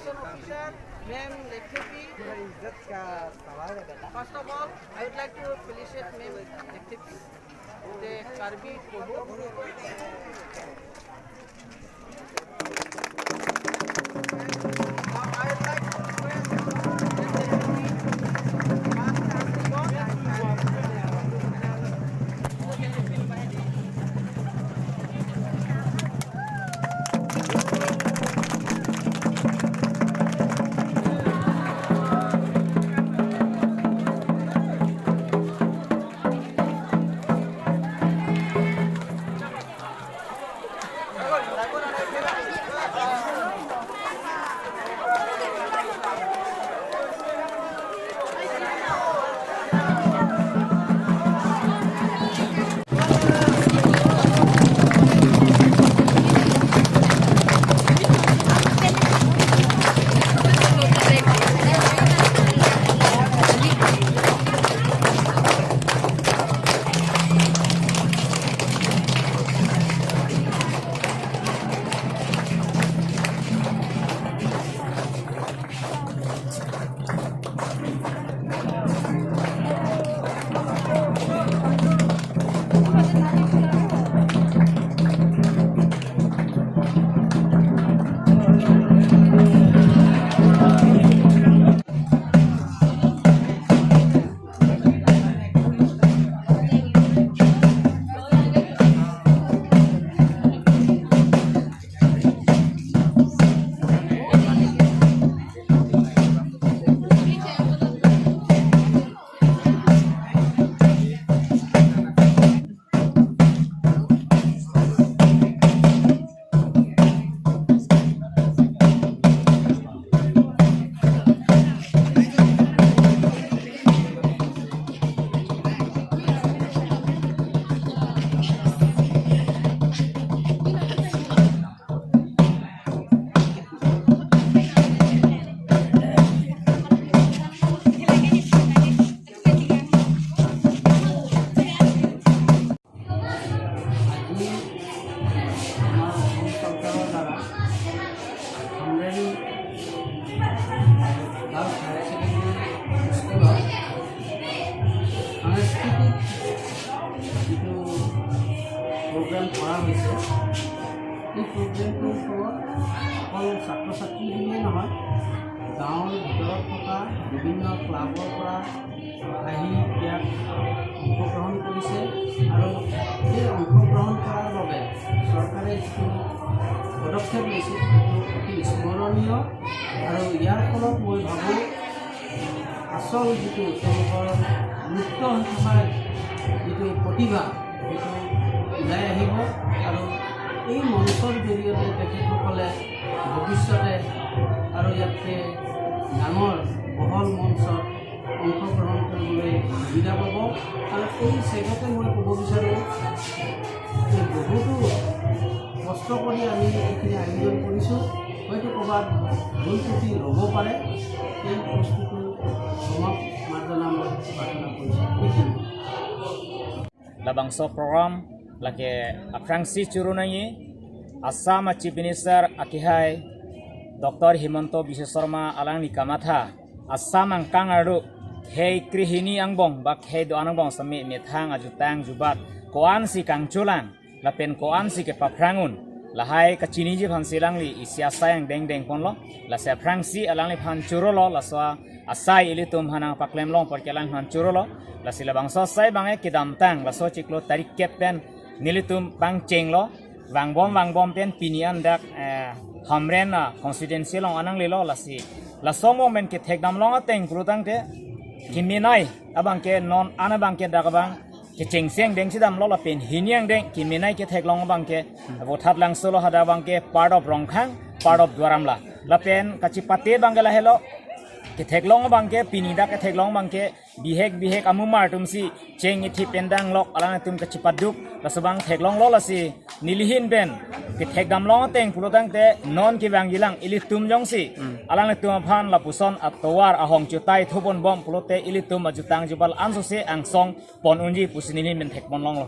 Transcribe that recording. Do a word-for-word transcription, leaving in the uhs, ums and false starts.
Officer, Ma'am Lekthepi. First of all, I would like to felicitate Ma'am Lekthepi, the Karbi Pobo. আজি আমাৰ অসম চৰকাৰৰ দ্বাৰা Hamren girls higher secondary স্কুলত সাংস্কৃতিক যিটো প্ৰগ্ৰাম কৰা হৈছে, এই প্ৰগ্ৰামটোৰ ফলত অকল ছাত্ৰ ছাত্ৰী বুলিয়েই নহয়, গাঁৱৰ ভিতৰত থকা বিভিন্ন ক্লাবৰ পৰা আহি ইয়াত অংশগ্ৰহণ কৰিছে আৰু এই অংশগ্ৰহণ কৰাৰ বাবে চৰকাৰে যিটো পদক্ষেপ লৈছে, সেইটো অতি স্মৰণীয়। আৰু ইয়াৰ ফলত মই ভাবোঁ, আচল যিটো তেওঁলোকৰ লুপ্ত হৈ থকা যিটো প্ৰতিভা, সেইটো ওলাই আহিব আৰু এই মঞ্চৰ জৰিয়তে তেখেতসকলে ভৱিষ্যতে আৰু ইয়াতকৈ ডাঙৰ বহল মঞ্চত অংশগ্ৰহণ কৰিবলৈ সুবিধা পাব। আৰু এই চেগতে মই ক'ব বিচাৰোঁ যে বহুতো কষ্ট কৰি আমি এইখিনি আয়োজন কৰিছোঁ, হয়তো ক'ৰবাত ভুল ত্ৰুটি হ'ব পাৰে। এই বস্তুটো ক্ষমা মাৰ্জনা মই প্ৰাৰ্থনা কৰিছোঁ। এইখিনি। Labangso program lake aphrangsi churu nangji, Assam a Chief Minister akehai Doctor Himanta Biswa Sarma alangli kamatha Assam angkang arlo khei krehini angbong ba khei do-an angbong sitame methang ajutang jubat ko-ansi kangcholang lapen ko-ansi kepaphrang un, lahai kachiniji aphansi alangli isi asai angdeng dengponlo. Lasi aphrangsi alangliphan churolo, laso asai ilitum aphan nangpaklem long apot ke alangliphan churolo. Lasi labangso asai abangke kedamtang laso chiklo tarik kep pen nelitum pangchenglo, vangbom vangbom pen pini an dak, eh, Hamren a constituency along an nanglelo. Lasi laso angbong pen kethekdam long ateng pulotangte kemenei abangke non an abangke dak abang kechengsi angdeng chedamlo lapen hini angdeng kemenei ketheklong abangke Vothatlangso lo, hadak abangke part of Rongkhang, part of Duar Amla. Lapen kachipate abangke lahelo, ketheklong abangke pini dak ketheklong abangke bihek bihek amumar atumsi cheng ithi pen danglok alanglitum kachipaduk, laso abang theklonglo. Lasi neli ahin pen kethekdam long ateng pulotangte non kevangjilang ilitum jongsi alanglitum aphan lapuson atovar ahong chutai thupon bom pulote ilitum ajutang jubat ansose angsong pon unji pusi neli ahin pen thekpon longlo.